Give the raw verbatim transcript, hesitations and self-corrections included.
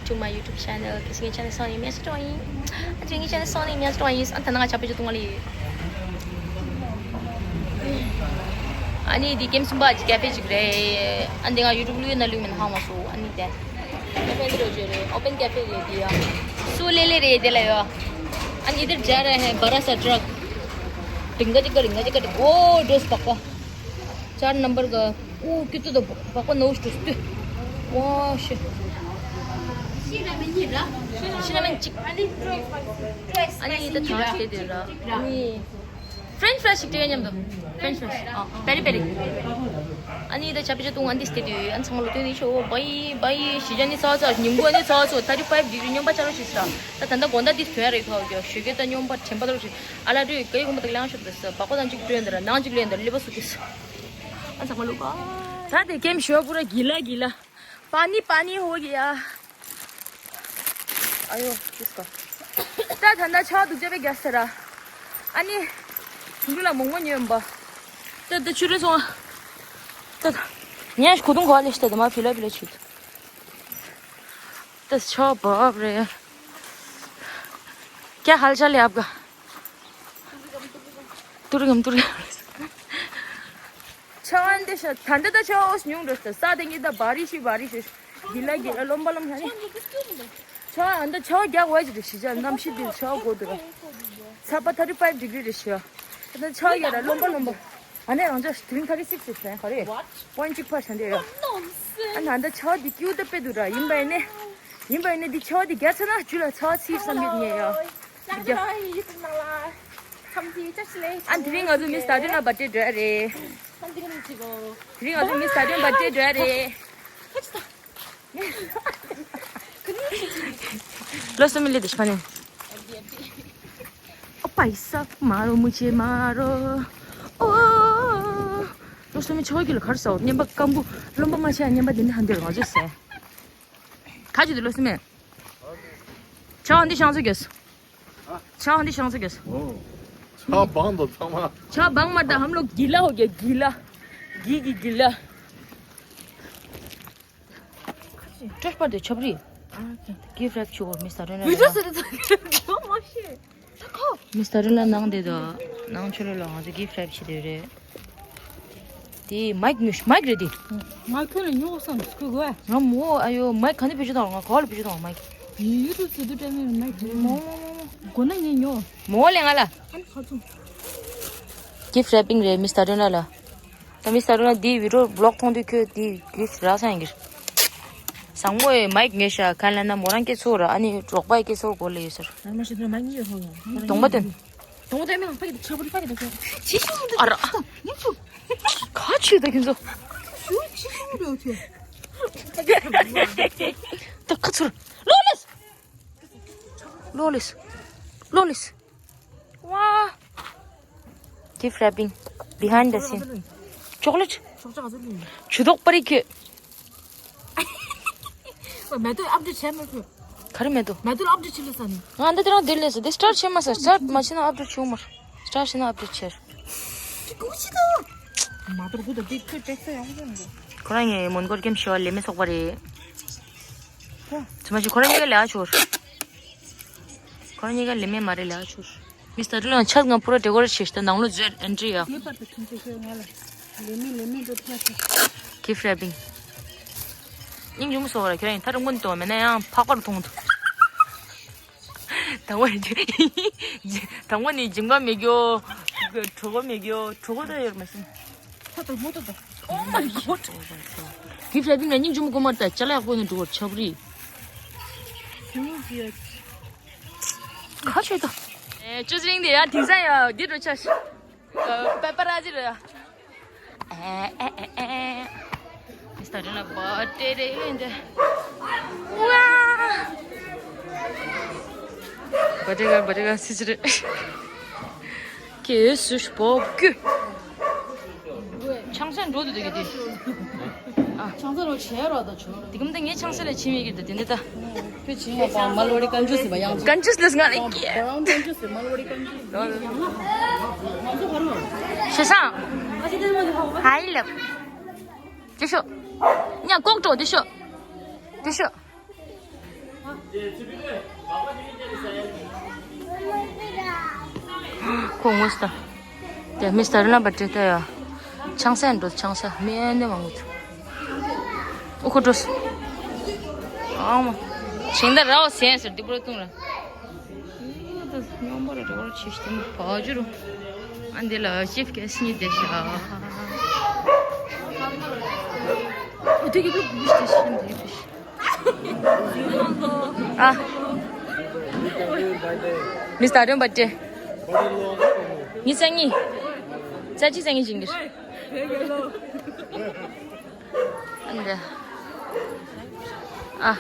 To my YouTube channel. གལ་སྲིད་ངའི་ཆེ་ནལ་སོང་ནས་མེད་སུ་འགྲོ་ཡིན། ཨ་ཅེ་ངའི་ཆེ་ནལ་སོང་ནས་མེད་སུ་འགྲོ་ཡིན། ཨ་ད་ནང་ང་ཆ་པེ་ཅོ་ཏུང་ལི། ཨ་ནི་འདི་ཀེམ་སུམ་པ་ཅིག་ཀེ་ཕེ་ཅིག་རེད། ཨ་འདི་ང་ཡུ་ཊུབ་ལུས་ན་ལུས་མིན་ཧང་མ་སུ། ཨ་ནི་དེ་ཀེ་ཕེ་འདི་རོ་ཇེ་རེད། ཨོ་པན་ཀེ་ཕེ་རེད། འདི་ཡ་སུ་ལེ་ལེ་རེད། དེ་ལ་ཡོ། ཨ་ནི་དེར་ཇ་ར་ཧེ་བ་ར་ས་ཏྲག་ཏིང་ག་ཅིག་ག་རིང་ག་ཅིག་ག་ཏི་གོ་འགྲོས་པག་པ། ཅར་ནམ་བར་ག་ཨོ་ཀི་ཏུ་དོ་པག་པ་ནོ་ཤུ་ཏུ། ཝ་ཤེ། ཤི་ན་མེན་ཅིག་ཨ་ནི་ད་ཐང་ཤེ་དེ་ར། ཨ་ནི་ཕྲེན་ཆི་ཕྲའི་ཞིག་སྤྲད་མཉམ་དུ། ཕྲེན་ཆི་ཕྲའི། ཨ་པེ་རི་པེ་རི། ཨ་ནི་ད་ཆ་པེ་ཆ་ཏུང་ཨ་འདི་སྟེ་དུས་ཨ་ཚང་མ་ལོ་ཏོན་ནི་ཆོ་བའི་བའི་ཞི་ཅན་ནི་ཚ་ཚ་ཉིན་གུང་ཨ་ནི་ཚ་ཚ་ཐར་ཊི་ཕའིབ་ཌི་གི་རི་སྨྱོན་པ་ཆ་རོ་ཞིག་ས། ད་ད་ད་དགོང་ད་འདི་ཐོན་རེ་ཐོག་གྱོ་ཞོ་གེ་ད་སྨྱོན་པ་དྲན་པ་ད་རོ་ཞིག་ཨ་ལ་དུས་ག་ཡི་གོམ་པ་ད་གླང་ཤོར་དུ་ས་བ་ཀོ་ད་ཅིག་སྤྲོད་འདི་ར་ནང་ཅིག་ལེན་འདི་ར་ལེ་པ་སུ་གི་ས། ཨ་ཚང་མ་ལོ་ག་ད་དེ་ཀེམ་ཞོ་པུ་ར་གི་ལ་གི་ལ། पानी पानी हो गया। आयो, किसका? ད་ད་ད་ཆ་དུག་ཅེ་བེ་ག་ས་ར། ཨ་ནི། ཁུང་ལ་མོང་མོ་ཉོན་པ། ད་ད་ཆུ་རེ་སོང་། ད་ད། ཉེ་ཁུ་དུང་གོ་ལེ་ཤི་ད་ད་མ་ཕི་ལ་ཕི་ལ་ཆུ། ད་ཆ་བབ་རེ། क्या हाल चाल है आपका? ཏུ་རི་གམ་ཏུ་རི་གམ། ཆ་ཨན་དེ་ཤ་ད་འདི་ད་ཆ་འོ་ཉུང་འགྲོ་ས་ས་དེ་ཉིད་ད་བ་རི་ཤི་བ་རི་ཤི། གི་ལ་གི་ལ་རློན་པ་རློན་ཤ་ནི། ཆ་ཨན་ད་ཆ་རྒྱག་བ་ཞིག་རེ་ཤི་ཆ་གནམ་གཤིས་དེ་ཆ་གོ་འདུག་ར། ཚ་པ་ཐར་ཊི་ཕའིབ་ཌི་གི་རི་རེ་ཤི། ད་ཆ་ཡ་ར་རློན་པ་རློན་པ། ཨ་ནེ་རང་ཅག་དེ་རིང་ཐར་ཊི་སིག་སི་ཤན་ཧ་རེ། པོན་གཅིག་ཕར་ཤན་དེ་ཡ། ཨ་ན་ད་ཆ་དེ་ཀྱུ་ད་པེ་འདུག་ར་ཡིན་པ་ཡིན་ནི། ཡིན་པ་ཡིན་ནི་དེ་ཆ་དེ་རྒྱ་ཚ་ན་ཇུ་ལ་ཚ་ཚིག་བསམ་མེད་ཉེ་ཡ། རྒྱ། ཨ་དེ་རིང་ང་ཚོ་མི་སྟ་ཌི་ན་བར་ཐི་ཌེ་འགྲོ་ཡ་རེད། དེ་རིང་ང་ཚོ་མི་སྟ་ཌི་ན་བར་ཐི་ཌེ་འགྲོ་ཡ་རེད། ལོ་སོ་མི་ལི་དེ་ཤ་ནི། ཨོ་པ་ཡི་ས་མ་རོ་མུ་ཆེ་མ་རོ། ཨོ། ལོ་སོ་མི་ཆོ་གི་ལ་ཁར་སོ་ཉན་པ་སྐམ་པོ་རློན་པ་མ་ཆེ་ཉན་པ་དེ་འདྲ་ཧ་འདོད་ང་ཚོ་ཟེར། ཁ་ཅིག་དུ་ལོ་སོ་མི། ཆ་འདི་ཤང་ཚོ་གེས། ཆ་འདི་ཤང་ཚོ་གེས། ཆ་བང་དུ་ཚང་མ། ཆ་བང་མ་ད་ཧམ་ལོ་གི་ལ་ཧོ་གེ་གི་ལ། གི་གི་གི་ལ། སྤྲོས་པར་དེ་ཆབ་རི། གིཕ་རེབ་ཆུ་བོ་མི་སྟ་རོན་ལ། མི་སྟ་རོན་ལ་ནང་དེ་དོ། ནང་ཆུ་ལོ་ལ་ང་ཚོ་གིཕ་རེབ་བྱེད་དེ་རེད། དེ་མའིག་ཉོས་མའིག་རེད་དེ། མའིག་ཁྱོད་ལ་ཉོ་བསམ་སྐུ་གོ། ང་མོ་ཨ་ཡོ་མའིག་ག་ནས་བེད་སྤྱོད་བཏང་ང་ག་བ་ལ་བེད་སྤྱོད་བཏང་མའིག་ཡུ་ཊུབ་ཚོ་དུ་སྤྲད་མེད་མའིག་ཅིག་མོ་མོ་མོ་མོ། དགོས་ན་ངས་ཉོ། མོ་ལས་ང་ལ། ཁ་ཚུམ། གིཕ་རེ་པིང་རེད་མི་སྟ་རོན་ལ་ལ། ད་མི་སྟ་རོན་ལ་འདི་བི་ཌི་ཡོ་བི་ལོག་མཐོང་དུས་ཁྱོད་འདི་གིཕ་རག་ས་ཡིན་གྱི། བཟང་མོ་ཡི་མའིག་ངས་ཤ་ཁ་ལ་ན་མོ་རང་སྐྱེ་ཚོ་ར་ཨ་ནི་རོགས་པ་ཡི་སྐྱེ་ཚོ་གོ་ལ་ཡོད་ཟེར། ཨ་མ་ཤི་དུ་མ་ཉི་ཡོད་ཧོ་ཡོད། གདོང་པ་སྟོན། གདོང་པ་སྟོན་མེད་ཕ་གི་ཆ་བུ་རི་ཕ་གི་ད་ཁྱོད། ཅི་ཤོག་འདུག་ཨ་ར། ཉིན་ཚུ། ག་ཆུ་ད་ཁྱོད་ཚོ། ཤུ་ཅི་ཤོག་འདུག་ཁྱོད། ད་ཁ་ཚུར། ལོ་ལེས། ལོ་ལེས། ལོ་ལེས། ཝ། Gift wrapping behind the scene. Chocolate. ཆོག་ཆོག་ཨ་ཟེར་ལུས། ཆུ་ཐོག་པ་རི་ཁྱོད། ཨོ་མེ་ཏོག་ཨབ་ཌེཊ་བྱས་མ་ཁྱོད། ག་རེ་མེ་ཏོག་མེ་ཏོག་ཨབ་ཌེཊ་བྱེད་ལ་ས་ནི། ང་འདི་དེ་རང་འདིར་སླེབས་སོང་། འདི་སི་ཊར་ཊི་བྱེད་མ་སོང་། སི་ཊར་ཊི་མ་བྱེད་ན་ཨབ་ཌེཊ་བྱེད་འོང་མ་རེད། སི་ཊར་ཊི་བྱེད་ན་ཨབ་ཌེཊ་བྱེད། ཀུ་ཅི་ད། མ་ཏོར་གུ་ད་འདི་ཁྱོད་ཊེག་སི་ཡག་པོ་འདུག་ཁོ་རང་ངའི་མོན་གྷོར་ཀེམ་ཤོ་ལེ་མེ་ཚོགས་པ་རེད། ཚོད་མ་ཤེས་ཁོ་རང་གཉིས་ཀ་ལས་ཨ་ཆོར། ཁོ་རང་གཉིས་ཀ་ལེ་མེ་མ་རེད་ལས་ཨ་ཆོར། མི་སྟ་ཌི་ལ་ཆ་ཚང་པུ་ར་ཌེ་ཀོ་རེཊ་བྱས་ཤིང་ནང་ལོགས་ཛེར་ཨེན་ཊི་ཡ། ངེས་པར་དུ་ཁྱིམ་ཚེས་ཤོད་ང་ལ། ལེ་མི་ལེ་མི་འགྲོ་ཐུབ་ས། གིཕ་རེ་པིང་། སྙིང་རྗེ་མོ་སོང་བ་ར་ཁྱོད་རང་ཡིན་ཐ་རུང་ཀུན་ཏོ་མེད་ན་ཡང་ཕག་པར་མཐོང་འདུག་དང་པོ་ནི་དང་པོ་ནི་སྦྱིན་པ་མེད་རྒྱུ། གྲོད་ཁོག་མེད་རྒྱུ། གྲོད་ཁོག་ད་ཡོད་མ་སོང་། ད་ད་མོ་ད་ད། Oh my god. གིཕ་རེ་པིང་ལ་སྙིང་རྗེ་མོ་དགོས་མ་རེད་ད་ཅ་ལག་ཡག་པོ་ནི་འགྲོ་བར་ཆགས་པ་རེད། ཁ་ཆོད་ད། ཨེ་ཅོ་ཅི་རིང་དེ་ཡ་དེང་སང་ཡ་འདི་འགྲོ་ཆ་ཤི། པ་པ་ར་ཛི་རེད། ཨེ་ཨེ་ཨེ་ཨེ། མི་སྟ་ཌི་ལ་བར་ཐི་ཌེ་རེད་འདི། ཝ། བར་ཐི་ཌེ་ག་བར་ཐི་ཌེ་ག་སི་སི་རེད། ཀེ་སུ་སྤོ་ཀུ། ཆང་ས་འགྲོ་འདུག་དེ་གི་དེ། ཨ། ཆང་ས་རོ་བྱེད་རོ་ད་ཆོ། དེ་གམ་ད་ངས་ཆང་ས་ལ་ཕྱིན་མེད་གི་ད་དེ་འདི་ད། ཁྱོད་ཕྱིན་ཡ་པ་མལ་བ་རི་ཀན་ཇུས་སི་བ་ཡང་། ཀན་ཇུས་ལས་ང་ལས་ཀྱི། Brown ཀན་ཇུས་སི་མལ་བ་རི་ཀན་ཇུས་སི། ང་ཚོ་ག་རུ། ཞེ་སང་། ཧའི་ལབ། དེ་ཤོ། ཉ་ཀོག་ཀྲོ་དེ་ཤོ། དེ་ཤོ། ཁོ་ངོས་ད། དེ་མི་སྟར་ན་བ་ཏྲེ་ད་ཡ། ཆང་ས་འགྲོ་ཆང་ས་མི་ཨ་ནེ་མང་གོ། ཨོ་ཁོ་འགྲོ། ཨ་མ། ཞིང་ད་རའོ་སེན་སར་དེ་པོ་ཏུང་ར། ཨེ་ད་སྙོམས་པོ་ར་རོ་ཆེ་ཤི་བ་ཇུ་རུ། ཨ་འདི་ལ་ཤིབ་ཀེ་སི་ནི་དེ་ཤ། ཨོ་དེ་གི་ལུག་བུ་ཤི་ཤི་འདི་བུ་ཤི། ཨ། མི་སྟར་ན་བ་ཏྲེ། ངི་ས་ངི། ས་ཅི་ས་ངི་ཞིང་གི། ཨ་འདི། ཨ།